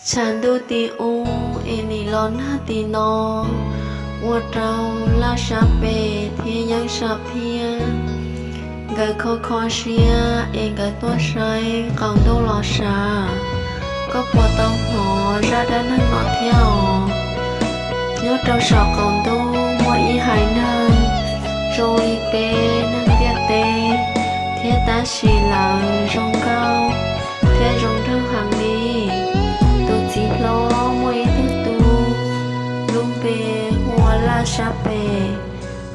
Tshav ntuj tim ub es nim los nag tim no, ua rau Laj Sab Pem thiab Yeeb Sam Phiab nkawd kho kho siab es nkawd tuaj saib qaum ntuj los sav. Koj puas tau hnov zaj dab neeg no thiab os? Nyob rau saum qaum ntuj muaj ib haiv neeg zoo li peb neeg ntiaj teb, thiab tab sis lawv zoo nkauj thiab zoo nraug heev li. Tus txiv hlob muaj ib tug tub lub npe hu ua Laj Sab Pem,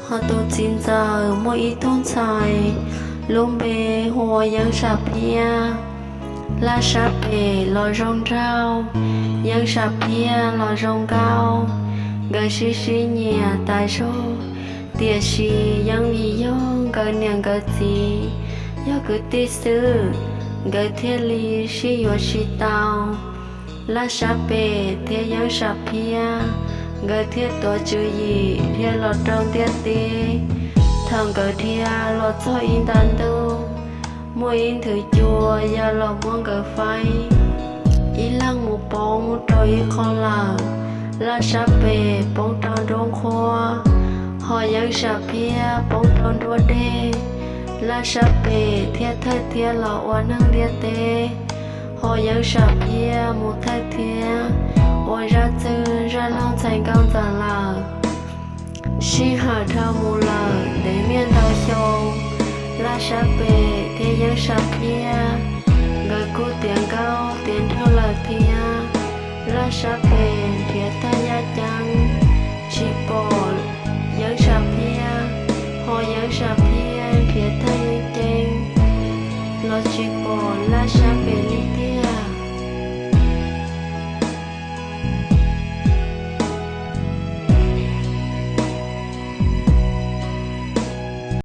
hos tus txiv ntxawm muaj ib tug ntxhais lub npe hu ua Yeeb Sam Phiab. Laj Sab Pem los zoo nraug, Yeeb Sam Phiab los zoo nkauj, nkawd sib sib nyiam tas zog. Tiam sis yeej vim yog nkawd niam nkawd txiv yog kwv tij xwb, nkawd thiaj li sib yuav tsis tau. Laj Sab Pem thiab Yeeb Sam Phiab nkawd thiaj tuav tswv yim dhia los rau ntiaj teb. Thaum nkawd dhia los txog ib nta ntuj, muaj ib nthwv cua ya los muab nkawd faib, ib leeg mus poob rau ib qho lawm. Laj Sab Pem poob rau nruab nqhuab, hos Yeeb Sam Phiab poob rau nruab dej. Laj Sab Pem thiaj thawj thiab los ua neeg ntiaj teb, hos Yeeb Sam Phiab mus thawj thiab ua zaj txwg zaj laug ntxhais nkauj ntxawm lawm. Sij hawm dhau mus lawm ntev niaj ntau xyoo, Laj Sab Pem thiab Yeeb Sam Phiab nkawd kuj tiav nkauj tiav nraug lawm thiab. Laj Sab Pem nrhiav tag